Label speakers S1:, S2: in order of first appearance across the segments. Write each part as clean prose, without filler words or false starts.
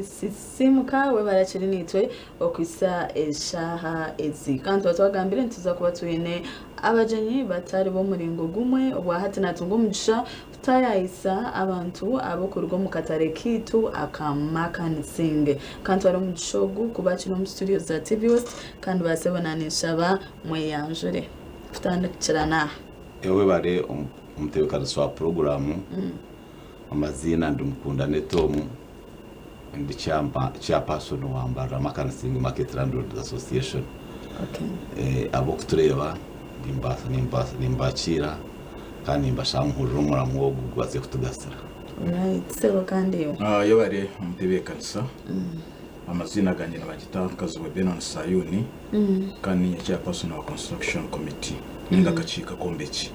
S1: Sisimuka webare akiri naitwe okuhitsya eshaaha ezi. Kandi tuba twagambire nituza kuba twine abagyenyi batari b'omuringo gumwe. Obwahati natunga omugisha kutaayaayisa abantu ab'okuruga omu katare kaitu aka Makansing. Ka ntware omugisha ogu kuba akiri omu studio za TV West kandi baasebo naninshaba mweyanjure. Kutandikira n'aha.
S2: Webare omutebeekanisa wa puroguraamu. Amaziina ndi Mukundane Tom, ndi chairperson wa Mbarara Makansing Market Landlords Association. Ab'okutureeba nimbakiira kandi nimbashaba muhurire omuramwa ogu gubaase kutugasira.
S3: Yebare omutebeekanisa. Amaziina gangye nibagita Kazibwe Benon Sayuuni kandi niinye chairperson wa Construction Committee ninga akakiiko akombeki.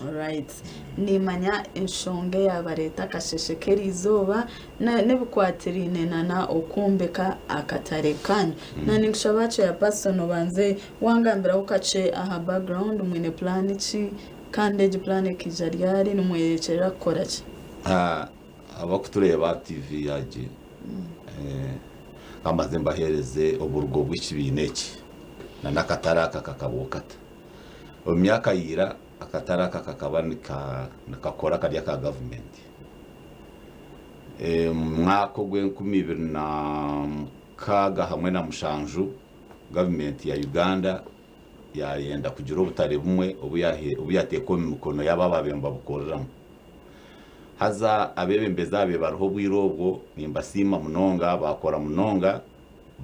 S1: Alright. Nimanya enshonga eyabareeta akasheshe k'eriizooba n'ebikwatiraine nana okwombeka akatare kanyu. Na ninkushaba Chairperson obanze wangambiraho kakye aha background, mwine plan ki kandi egi plan ekaija ryari, nimwerekyerera kukora ki?
S2: Abakutureeba aha TV agi, kambaze mbaheereze oburugo bw'ekibiina eki nana akatare aka kakaba kata. Omu myaka ya ira, Akatare aka kakaba nikakora kari aka gavumenti. Omu mwaka ogw'enkumi ibiri na mukaaga hamwe na mushanju, gavumenti ya Uganda yayenda kugira obutare bumwe obu yateeka omu mikono y'abo abaabaire nibabukoreramu. Haza abeebembezi ababaire bariho obwire obwo nimbasiima munonga, baakora munonga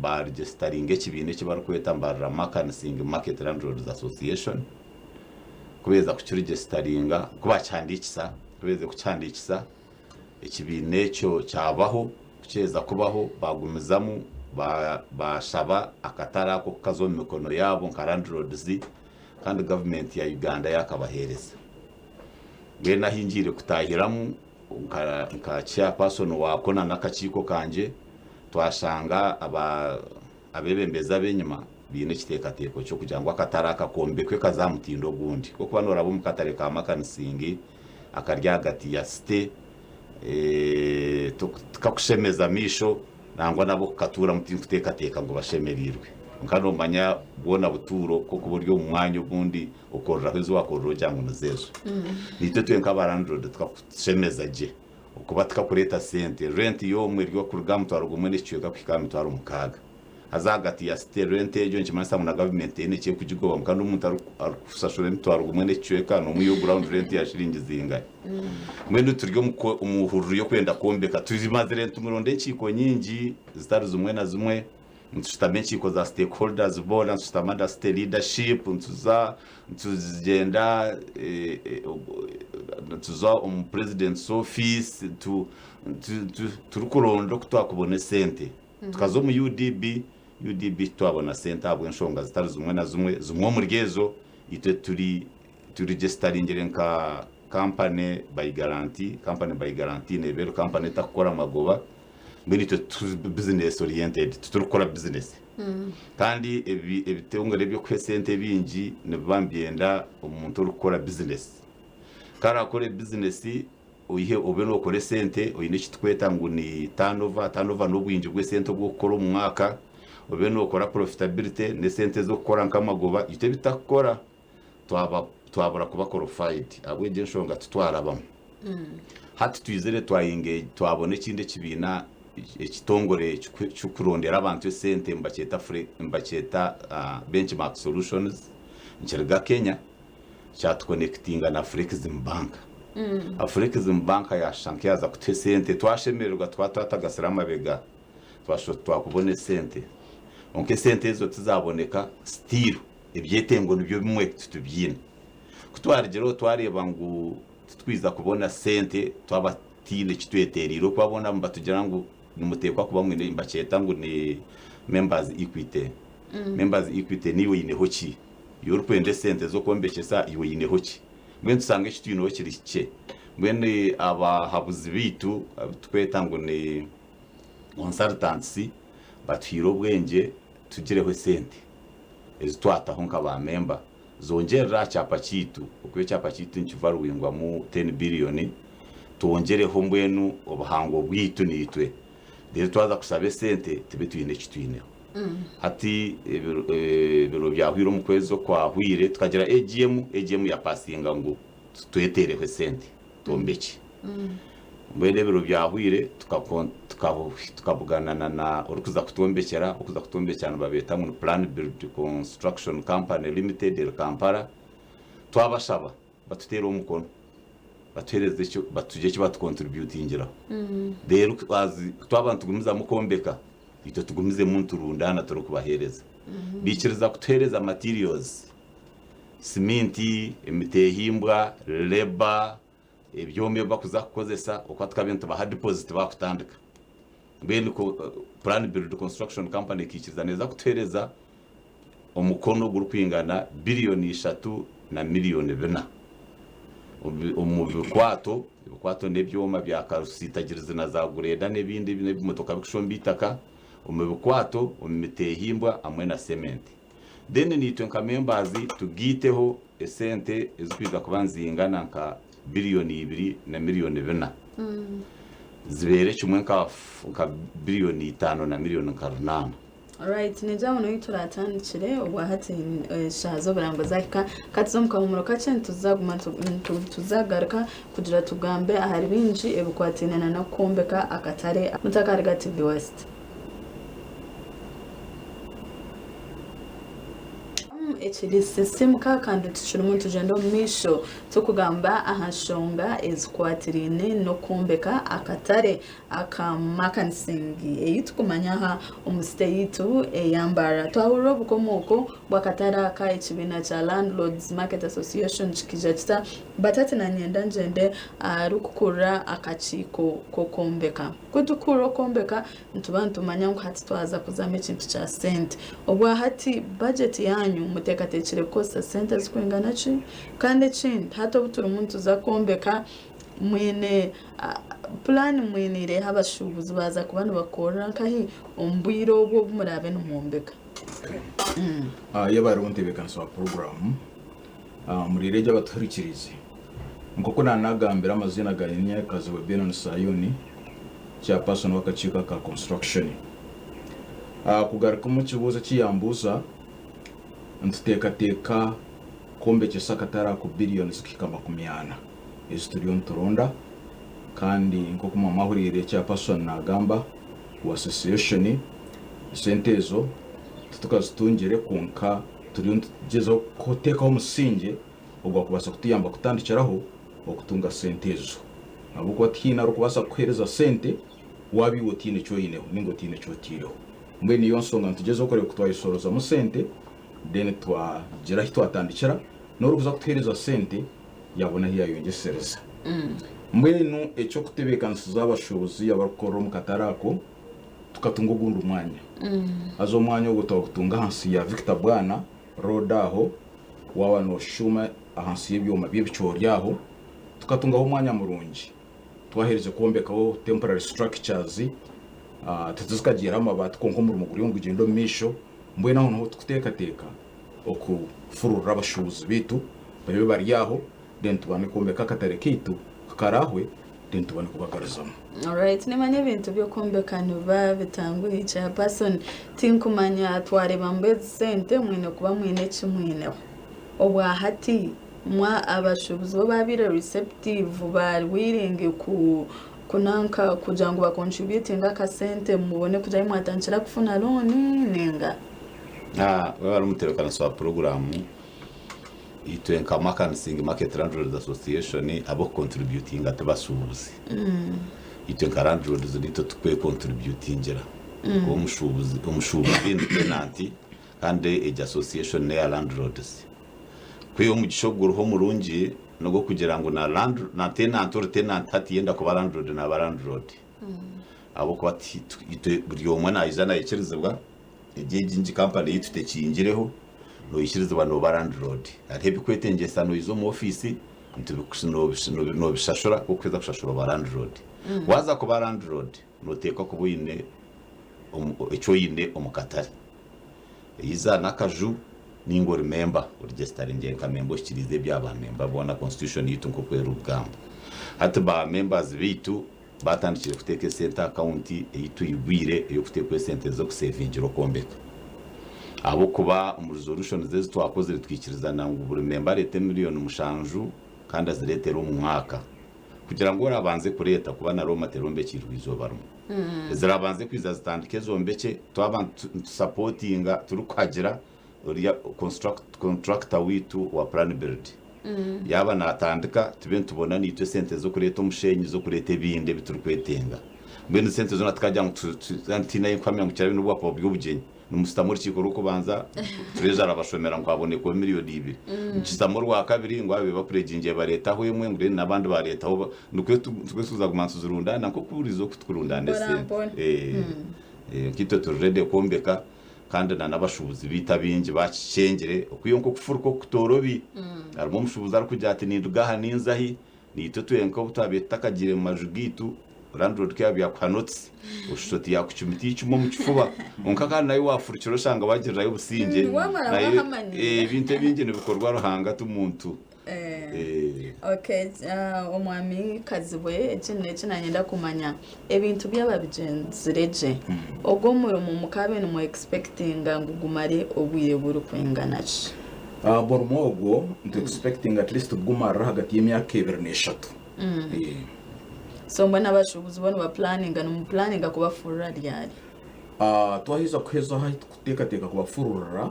S2: baaregisitaringa ekibiina eki barikweta Mbarara Makansing Market Landlords Association. Ku beeza kukiregisitaringa, ku baakihandiikisa, ku beeza kukihandiikisa, ekibiina ekyo kyabaho, ku kyaheza kubaho baagumizamu baashaba akatare ako kukaza omu mikono yaabo nka landlords kandi gavumenti ya Uganda yaakabaheereza. Mbwenu ahu ngiire kutaahiramu nka chairperson waako n'akakiiko kangye, twashanga Abeebembezi ab'enyima baine ekiteekateeko ky'okugira ngu akatare aka kombekwe kaze aha mutindo ogundi. Nk'okuba nooraba omu katare ka Makansing akari ahagati ya site, tikakushemeza maisho nangwa n'ab'okukatuuramu tinkuteekateeka ngu bashemereirwe. Kwonka noomanya bwona butuuro ku okuba ori omu mwanya ogundi okoreraho ezi waakorera ogira ngu nizo ezo. Naitwe twe nk'aba landlord tikakushemeza gye. Okuba tikakureeta sente. Rent y'omwe eri okuruga aha mutwaro gumwe n'ekicweka kuhika aha mitwaro mukaaga. Haza ahagati ya city rent egyo nikimanyisa ngu na gavumenti teine eki erikugigobamu kandi omuntu arikushashura emitwaro gumwe n'ekicweka n'omwiha ground rent ya shiringi zingahi. Mbwenu turi omu hururu y'okwenda kwombeka tumazire nituronda enkiiko nyingi zitari zimwe na zimwe. Nitushutama enkiiko za stakeholders boona, nitushutama na city leadership, nituza nitugyenda nituza omu president's office turikuronda oku twakubona esente. Tukaza omu UDB, UDB titwabona sente ahabw'enshonga zitari zimwe na zimwe. Zimwe omuri ezo itwe turi turegisitaringire nka company by guarantee, company by guarantee neeba eri company etakukora magoba. Mbwenu itwe turi business oriented, titurikukora business. Kandi ebitongore eby'okuha esente ebingi nibiba nibyenda omuntu orikukora business. Ku araakore business oihe obe nookora esente oine eki turikweta ngu ni turnover, turnover n'obwingi bw'esente obu orikukora omu mwaka, obe nookora profitability n'esente ez'okukora nk'amagoba, itwe ebi tutarikukora twaba twabura kuba qualified ahabw'egyo enshonga titwarabamu. Hati twizire twabona ekindi ekibiina ekitongore ky'okurondera abantu esente nibakyeta nibakyeta Benchmark Solutions nikiruga Kenya kyatukonekitinga na Afrexim Bank. Afrexim Bank yashusha nk'eyaza kutuha esente twashemererwa twaba twatagasire amabega twashusha oti twakubona esente kwonka esente ezo tizaboneka still Ebyetengo nibyo bimwe titubiine. Ku twarigireho twareeba ngu titwija kubona sente twaba tutaine eki tweteereire okuba boona nibatugira ngu nimuteekwa kuba mwine nibakyeta ngu ni members equity. Members equity naiwe oineho ki? Iwe orikwenda esente z'okwombekyesa iwe oineho ki? Mbwenu tushanga eki twineho kiri kikye. Mbwenu abahabuzi baitu abu turikweta ngu ni consultants batuhaire obwengye tugireho esente. ezi twataho nka ba memba zongyerera aha kyapa kyaitu okuba ekyapa kyaitu nikivaluwingwamu ten billion twongyereho mbwenu obuhango bwaitu naitwe. Reero twaza kushaba esente tube twine eki twineho. Hati ebiro byahweire omu kwezi okwahweire tukagira AGM, AGM yapasinga ngu tweteereho esente twombekye. Mbwenu ebiro byahweire tukabugana na orikuza kutwombekyera, orikuza kutwombekyera nibabeeta ngu ni Plan Build Construction Company Limited eri Kampala, twabashaba batuteereho omukono batuheereze eki batugire eki batukontributingiraho. Reero twaba nitugumizamu kwombeka, itwe tugumizemu niturundaana turikubaheereza. Baikiriza kutuheereza materials, siminti, emiteehimbwa, labour, ebyoma ebi barikuza kukozesa okuba tukabaire nitubaha deposit baakutandika. Mbwenu Plan Build Construction Company ekaikiriza neeza kutuheereza omukono ogurikwingana biriyoni ishatu na miriyoni bina omu bikwato, ebikwato n'ebyoma bya karusiitagirizi na zaagureda n'ebindi n'ebimotoka birikushomba eitaka, omu bikwato, omu miteehimbwa hamwe na sementi. Then naitwe nka members tugaiteho esente ezirikwija kuba nizingana nka biriyoni ibiri na miriyoni bina zibeere kimwe nka biriyoni itaano na miriyoni nka runaana.
S1: Alright, ningira ngu niho turatandikire obwahati eshaaha z'oburango zahika katuze omu kahumuro kakye nituzaguma nituzagaruka kugira tugambe ahari bingi ebikwataine na n'okwombeka akatare mutakariga TV West. Ekiri sisimuka kandi tukirimu nitugyenda omu maisho turikugamba aha nshonga ezikwatiraine n'okwombeka akatare aka Makansing ei turikumanya aha omu site yaitu eya Mbarara. Twahurira obukomooko bw'akatare aka ekibiina kya Landlords Market Association kikaija kita but hati nanyenda ngyende aharikukurira akakiiko k'okwombeka. Ku turikuhurira okwombeka nituba nitumanya ngu hati twaza kuzamu ekintu kya sente. Obwa hati bajeti yaanyu muteekateekire kukozesa sente zirikwingana ki? Kandi ekindi hati obu turimu nituza kwombeka mwine puraani mwiniireho abashuubuzi baaza kuba nibakorera nkahi omu bwire obwo obu muraabe nimwombeka?
S3: Yaaba hariho entebeekanisa wa puroguraamu omuri reediyo abatuhurikiriize, nk'oku naanagambire amaziina gangye ni Nyakazibwe Benon Sayuuni, chairperson w'akakiiko aka construction. Kugarukamu ekibuuzo eki yambuuza, nituteekateeka kwombekyesa akatare ako biliyoni zikuhika 40. Ezi turiyo nituronda kandi nk'oku mwaba mwahuriire chairperson nagamba wa association, esente ezo titukazitungire kwonka turiyo nitugyezaho kuteekaho omusingye ogwakubaasa kutuyamba kutandikiraho okutunga sente ezo ahabw'okuba tihaine arikubaasa kukuheereza sente waaba iwe otaine eki oineho ninga otaine eki otaireho. Mbwenu niyo nshonga nitugyezaho kureeba ku twayeshorozamu sente then twagira ahu twatandikira n'orikuza kutuheereza sente yaabona ahu yaayongyesereza. Mbwenu eky'okutebeekanisiza abashuubuzi abarikukorera omu katare ako, tukatunga ogundi mwanya. Haza omwanya ogwo twagutunga ahansi ya Victor Bwana Road aho, waaba nooshuuma ahansi y'ebyoma by'ebicoori aho, tukatungaho omwanya murungi. Twaherize kwombekaho temporary structures, tituzikagiireho amabaati kwonka omurimo guriyo nigugyenda omu maisho. Mbwenu aho niho turikuteekateeka okufururira abashuubuzi baitu babe bari aho then tubone kwombeka akatare kaitu kukaraahwe then tubone kubagarizamu.
S1: Alright, nimanya ebintu by'okwombeka nibiba bitanguhi chairperson tinkumanya twareeba ngu ezi sente mwine kuba mwine eki mwineho obwahati mwa abashuubuzi bo babaire receptive bari willing ku kunanka kugira ngu ba contributinge akasente mubone kugira ahu mwatandikira kufuna loan ninga?
S2: Webare omutebekanisa wa puroguraamu, itwe nka Makansing Market Landlords Association ab'okukontributinga tibashuubuzi. Itwe nka landlords nitwe turikwekontributingira. Kuba omushuubuzi omushuubuzi ni tenant kandi egi association n'eya landlords. Kwiha omugisha oguriho omurungi n'ogw'okugira ngu na land na tenant ori tenant hati yenda kuba landlord naaba landlord. Ahabw'okuba itwe buri omwe naija naikirizibwa. Egi egi kampani yaitu tekingireho, noikirizibwa nooba landlord. Hariho ebikwetengyesa noija omu ofiisi noobishashura, ku orikuheza kushashura oba landlord. Waaza kuba landlord, nooteekwa kuba oine eki oine omu katare. Either n'akaju nainga ori memba, oregisitaringire nka memba ohikiriize ebya ba memba boona constitution yaitu nk'oku erikugamba. Hati ba members baitu. Baatandikire kuteeka esente aha akawunti ei twigwire ey'okuteekwa esente z'okusevingira okwombeka. Ahabw'okuba omu resolutions ezi twakozire twikirizana ngu buri memba areete miriyoni mushanju kandi azireetere omu mwaka. Kugira ngu orabanze kureeta kuba na Rooma terombekiirwe izooba rimwe. Ezirabanze kwija zitandike zombekye twaba nitusapotinga turikuhagira oriya contractor waitu wa Plan Build. Yaaba naatandika tube nitubona naitwe esente z'okureeta omushenyi, z'okureeta ebindi ebi turikwetenga. Mbwenu esente zoona tukagira ngu kandi tihaine ahi nkuhamya ngu kirabe n'obu bwakuba buri obugyenyi. Nimushutama orukiiko rw'okubanza, Treasurer arabashomera ngu habonekweho miriyoni ibiri. Nikishutama orwakabiri ngu abo bapuregingire bareetaho emwe ngu then n'abandi bareetaho nikwo tuza kuguma nituzirundaana nk'oku buriizooba oku tukurundaana esente. Nkaitwe turi ready kwombeka kandi na n'abashuubuzi baitu abaingi bakikyengire okwiha nk'okufuruka oku kutorobi. Harimu omushuubuzi arikugira ati ninduga aha ninza ahi, naitwe twenka obu twabaire tutakagiire mu maju gaitu, landlord ku yaabaire yakuha notice oshusha oti yaakucumita eicumu omu kifuba. Kwonka kandi nawe waafurukira oshanga waagirirayo obusingye.
S1: Waamara
S2: Nayo
S1: waahamanyira.
S2: ebintu ebingi nibikorwa Ruhanga ti muntu.
S1: Okay, omwami Kazibwe eki n'eki nanyenda kumanya ebintu byaba bigyenzire gye ogwo omurimo mukabe nimu expectinga ngu gumare obwire burikwingana ki?
S3: Omurimo ogwo nitu expectinga at least kugumarira ahagati y'emyaka ebiri n'eshatu.
S1: So mbwenu abashuubuzi bo nibapulaninga nimupulaninga kubafurura ryari?
S3: Twaheza kuheza ahu turikuteekateeka kubafururira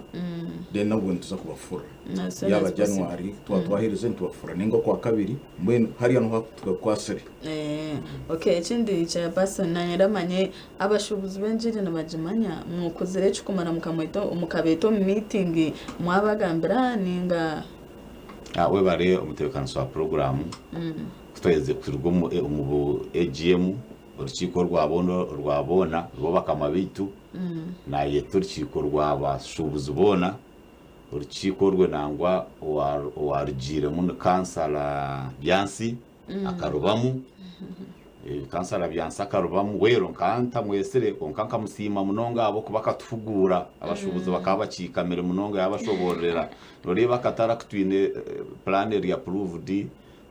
S3: then nabwo nituza kubafurura.
S1: As soon
S3: Yaaba
S1: as possible.
S3: January twaba twaherize nitubafurura ninga okwakabiri mbwenu hariya niho tukakwasire.
S1: Okay, ekindi chairperson nanyenda manye abashuubuzi b'engiri nibagimanya mukuzire ki kumara mukamweta mukabeeta omu meeting mwabagambira ninga
S2: Webare omutebeekanisa wa puroguraamu. Ku twaherize kuruga omu bu AGM, Orukiiko rwa boona orwa boona nibo bakama baitu, naayeta orukiiko rwa bashuubuzi boona. Orukiiko orwo nangwa owaarugiiremu ni kansara Byansi akarubamu. Kansara Byansi akarubamu, well nkaba ntamwetsire kwonka nkamusiima munonga ahabw'okuba akatuhuguura. Abashuubuzi bakaba bakiikamire munonga yaabashoboororera. Nooreeba akatare aku twine puraani eri approved.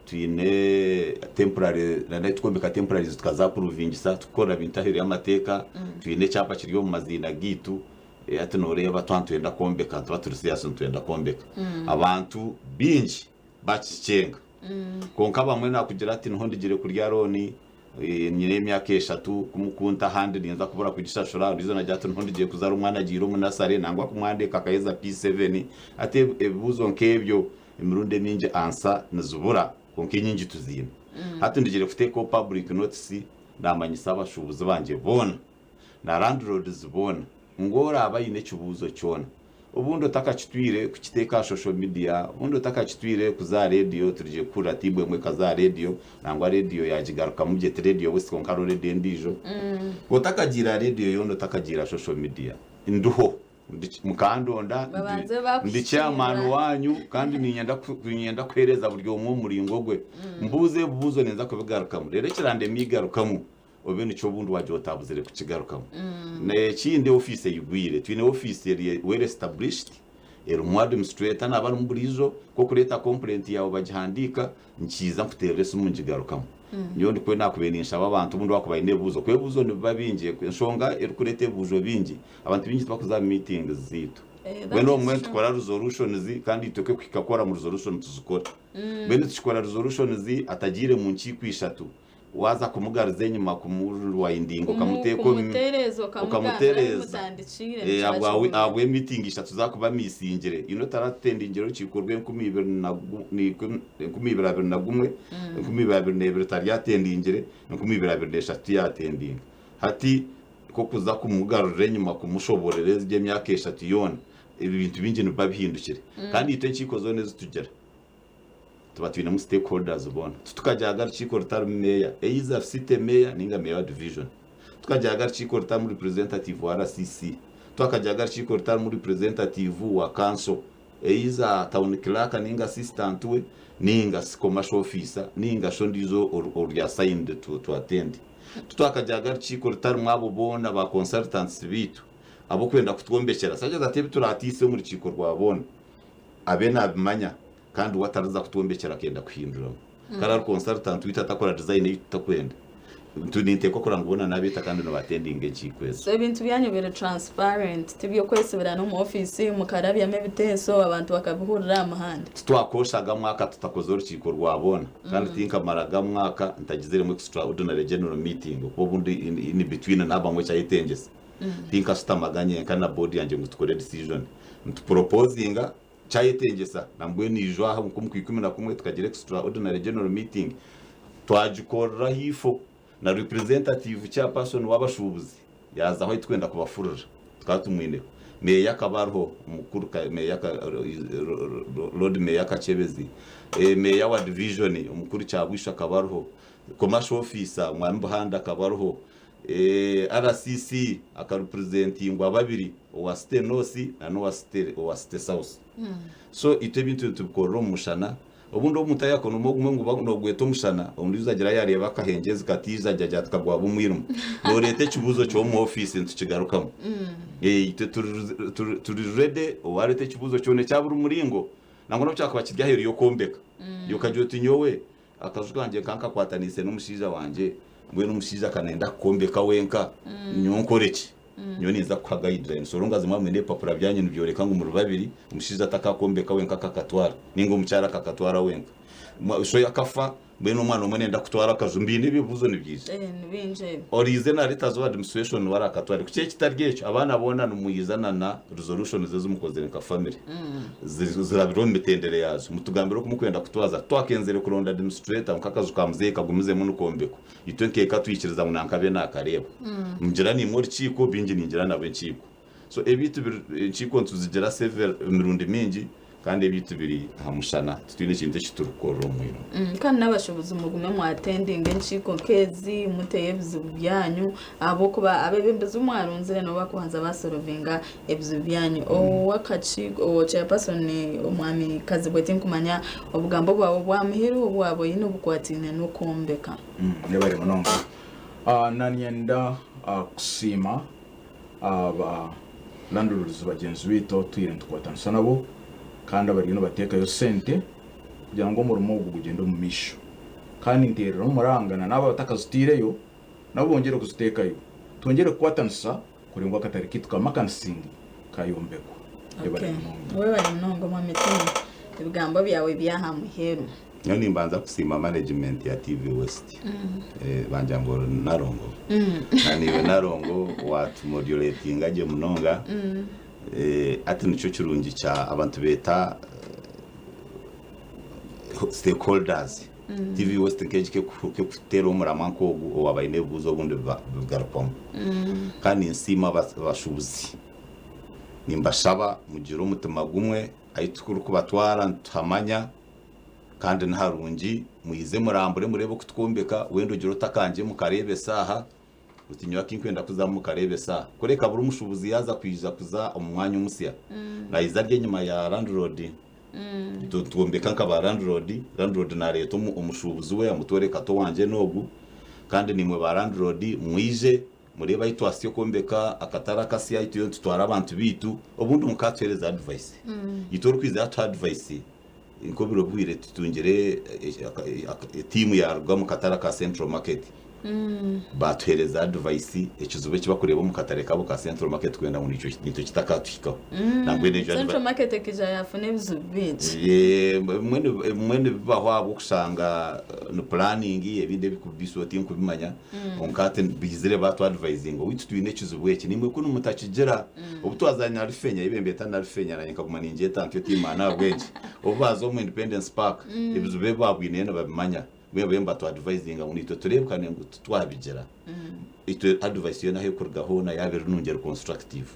S2: Twine temporary na tukwombeka temporaries tukazapuruvingisa tukukora bintu aheeru y'amateeka twine ekyapa kiri omu maziina gaitu hati noreeba twaba nitwenda kwombeka nituba turi serious nitwenda kwombeka abantu baingi bakikyenga kwonka abamwe nakugira ati niho ndigire kurya loan Nyine emyaka eshatu kumukunta ahandi ninza kubura kugishashura, ondiijo nagira ati niho ndigiye kuzaara omwana agiire omu nasare nangwa kumwandiika akaheza P7. Hati ebibuuzo nk'ebyo emirundi emingi ansa nizibura kwonka enyingi tuziine. Hati ndigire kuteekaho public notice naamanyisa abashuubuzi bangye boona na landlords boona ngu oraabe aine ekibuuzo kyona obundi otakakitwire kukiteeka aha social media, obundi otakakitwire kuza aha rediyo, turigye kuhurira tiimu emwe ekaza aha rediyo, nangwa rediyo yaagigarukamu gye ti rediyo West kwonka hariho rediyo endiijo. Otakagiire aha rediyo yoona otakagiire aha social media, ndiho, mukandonda,
S1: Babanze
S2: ndi chairman
S1: bakuhikiirira.
S2: waanyu kandi niinyenda niinyenda kuheereza buri omwe omu muringo gwe. Mbuuza ebibuuzo ninza kubigarukamu, reero ekirandema igarukamu. Obe nikyo obundi wagira otabuzire kukigarukamu. N'ekindi ofiisi eyigwire, twine ofiisi eri well established, erimu administrator naaba arimu buriijo, ku orikureeta complaint yaawe bagihandiika, nkiiza nkuteerera esimu ngigarukamu. Nyowe nikwo naakubaire ninshaba abantu obundi waakuba oine ebibuuzo, ahakuba ebibuuzo nibiba bingi, enshonga erikureeta ebibuuzo bingi, abantu baingi tibakuza aha meetings zaitu. Mbwenu obumwe nitukora resolutions kandi itwe kuhika kukora mu resolution tuzikore. Mbwenu tukikora resolutions atagiire mu nkiiko ishatu, Waaza kumugaruza enyima kumurwayindinga okamuteeka omu
S1: Kumutereeza okamugambira ahu
S2: okamutereeza
S1: mutandikiire
S2: Eh,
S1: nikiba
S2: ahabwa
S1: kigumire.
S2: ahabwa emiitingi ishatu zaakuba amisingire you know taratendingire orukiiko rw'enkumi ibiri na gu- n'ikumi 2021 2022 taryatendingire 2023 tiyatendinga hati nk'okuza kumugarura enyima kumushoboorera egi emyaka eshatu yoona ebi bintu bingi nibiba bihindukire kandi itwe enkiiko zoona ezi tugira Tuba twinemu stakeholders boona. Titukagyaga rukiiko rutarimu meeya, either city mayor ninga meeya wa division. Tukagyaga rukiiko rutarimu representative wa RCC. Twakagyaga rukiiko rutarimu representative wa council, either town clerk ninga assistant we ninga si commercial officer ninga shi ondiijo ori assigned to attend. Titwakagyaga rukiiko rutarimu abo boona ba consultants baitu abokwenda kutwombekyera such that ebi turatiise omu rukiiko rwa boona abe nabimanya kandi we atariza kutwombekyera akenda kuhinduramu. Kare ari consultant waitu atakora design ei tutakwenda. Ninteekwa kurora ngu boona nabeeta kandi nibatendinga enkiiko ezo.
S1: So ebintu byanyu biri transparent, tiby'okwesibirana omu ofiisi mukarabyamu ebiteeso abantu bakabihurira aha muhanda?
S2: Titwakooshaga mwaka tutakoze orukiiko rwa boona kandi tinkamaraga mwaka ntagiziremu extraordinary general meeting okuba obundi in between nabamu ekyayetengyesa. Tinkashutamaga nyenka na board yangye ngu tukore decision. Nituproposinga Kyayetengyesa nambwenu ijo aha omu Kwikumi-na-kumwe tukagira extraordinary general meeting twagikorera ahaifo na representative chairperson w'abashuubuzi yaazaho ahi turikwenda kubafurira tukaba tumwineho. Meeya akaba ariho omukuru meeya Lord Meeya Kakyebezi, meeya wa division omukuru Kyabwisho akaba ariho, commercial officer Mwami Buhanda akaba ariho, RCC akarepresentingwa babiri owa City North na n'owa City owa City South. So itwe ebintu nitubikorera omu mushana obundi omuntu ayakonoma ogumwe ngu nogweta omushana ondiijo agira yareeba akahengyezi katiija agira agira ati kagwaba omwirima. Noreeta ekibuuzo kyowe omu ofiisi nitukigarukamu. Itwe turi turi ready owareeta ekibuuzo kyona ekya buri muringo nangwa n'obu kyakuba kiri aheeru y'okwombeka iwe okagira oti nyowe Akaju kangye nka nkakwataniise n'omushaija wangye, mbwenu omushaija ka nayenda kukombeka wenka, nyowe nkore ki? Nyowe ninza kukuha guidelines. Oronga zimwe hamwe n'ebipapura byanyu nibyoreka ngu muri babiri, omushaija atakakombeka wenka akakatwara, ninga omukyara akakatwara wenka. Sho akafa, mbwenu omwana omwe nayenda kutwara akaju, mbiine ebibuuzo nibyija.
S1: Eh, ni bingi ebyo.
S2: Oriize na letters of administration niwe arakatware. Ku kiri kitari ekyo, abaana boona nimwija na na resolutions ezi mukozire nka family. Zirabire omu mitendera yaazo. Mutugambire oku murikwenda kutwaza. Twakenzire kuronda administrator ngu akaju ka muzeeyi kagumizemu nikombekwa. Itwe nk'eka twikiriza ngu nanka abe naakareeba. Mugira naimwe orukiiko, baingi ningira nabo enkiiko. So ebiitu biri enkiiko nituzigira several emirundi mingi kandi ebiitu biri aha mushana titwine kintu eki turikukorera omu mwirima.
S1: Kandi n'abashuubuzi mugume mwatendinga enkiiko nk'ezi muteyo ebizibu byanyu ahabw'okuba abeebembezi bu mwarunzire nibo barikubanza baasorovinga ebizibu byanyu. Ow'akakiiko, owa chairperson omwami Kazibwe tinkumanya obugambo bwawe obwa muheru obu waaba oine obukwataine n'okwombeka.
S3: Mwebare munonga. Nanyenda kusiima aba landlords bagyenzi baitu abu tutwire nitukwatanisa nabo kandi abariyo nibateekayo sente kugira ngu omurimo ogu gugyende omu maisho. Kandi nteerera omuranga na n'abo abatakazitaireyo nabo bongyere kuziteekayo twongyere kukwatanisa kureba ngu akatare kaitu ka Makansingi kayombekwa. Webare
S1: Okay.
S3: munonga.
S1: Webare munonga Mwami Timo. Ebigambo byawe by'aha muheru.
S2: Nyowe nimbanza kusiima management ya TV West. Eh, bangira ngu ori Narongo. Na niiwe Narongo watumodulatinga gye munonga. Eh, hati nikyo kirungi kya abantu beeta eh, stakeholders. TV West nk'egi kekuteera omuramwa nk'ogu owaaba aine ebibuuzo obundi bigarukwamu. Kandi ninsiima abashuubuzi. Nimbashaba mugire omutima gumwe ahu turikubatwara nituhamanya. Kandi niharungi mwize murambure mureebe oku tukwombeka, wenda ogire otakangye mukareeba esaaha, oti nyowe akinkwenda kuzamu mukareeba esaaha. Kureka buri mushuubuzi yaaza kwija kuza omu mwanya omusya, naija ari enyima ya landlord, itwe nitwombeka nka ba landlord, landlord naareeta omushuubuzi we amutworeka ati owangye n'ogu, kandi naimwe ba landlord mwije mureebe ahu twahitsya okwombeka akatare akasya, itwe nitutwara abantu baitu, obundi mukatuheereza advice. Itwe orikwija yatuha advice, Nk'obwire obuhweire tutungire tiimu yaaruga omu katare aka Central Market baatuheereza advice ekizibu eki barikureeba omu katare kaabo ka Central Market kwenda ngu naitwe kitakatuhikaho.
S1: Nambwenu egyo Central Market ekaija yaafuna ebizibu bingi.
S2: Ebimwe nibibaho ahabw'okushanga ni planning ebindi ebirikubiswa tinkubimanya kwonka hati baizire baatu advisinga owaitu twine ekizibu eki naimwe kunu mutakigira. Obu twaza Nalufenya, ibe mbeeta Nalufenya naanye nkaguma ningyeta ntyo tiimanya ahabw'enki. Obu baaza omu Independence Park, ebizibu ebi baabwineyo nibabimanya. Mbwenu bariyo nibatu advisinga ngu naitwe tureebukane ngu titwabigira. Itwe advice yoona ahu erikuruga hoona yaaba eri nungi eri constructive,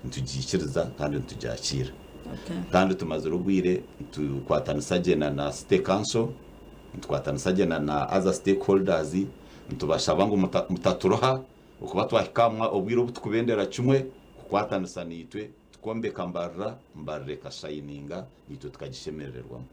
S2: nitugiikiriza kandi nitugyakiira. Kandi tumazire obwire nitukwatanisa gye na na City Council, nitukwatanisa gye na na other stakeholders, nitubashaba ngu mutaturuha. Okuba twahika aha obwire obu tukubendera kimwe kukwatanisa naitwe tukombeka Mbarara, Mbarara ekashayininga naitwe tukagishemerererwamu.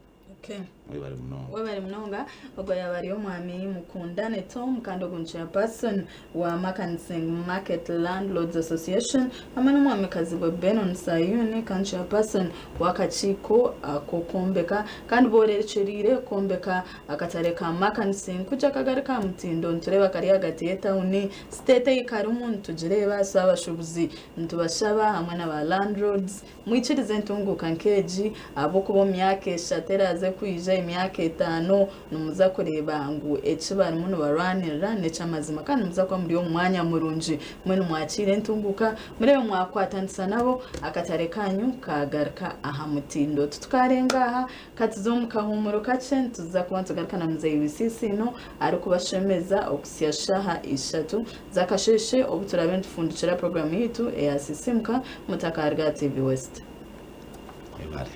S1: Okay.
S2: Mwebare munonga.
S1: Webare munonga. Ogwo yaaba ari Omwami Mukundane Tom kandi ogu ni Chairperson wa Makansing Market Landlords Association hamwe n'Omwami Kazibwe Benon Sayuni kandi Chairperson w'akakiiko ak'okwombeka kandi borekyereire kwombeka akatare ka Makansing kugira kagari ka mutindo. Nitureeba kari ahagati y'etawuni state ei karimu nitugireeba so abashuubuzi nitubashaba hamwe na ba landlords Mwikirize entunguuka nk'egi ahabw'okuba omu myaka eshatu eraaze kwija, emyaka etaano, nimuza kureeba ngu eki barimu nibarwanirira n'eky'amazima kandi nimuza kuba muri omu mwanya murungi. Mbwenu mwakiire entunguuka, mureebe mwakwatanisa nabo, akatare kaanyu kaagaruka aha mutindo. Titukarenga aha, ka tuze omu kahuumuro kakye, nituza kuba nitugaruka na Muzeeyi Bisiisiino arikubashemeza okuhitsya shaaha ishatu z'akasheeshe obu turaabe nitufundikira puroguraamu yaitu eya Sisiimuka Mutakaruga TV West.
S2: Mwebare.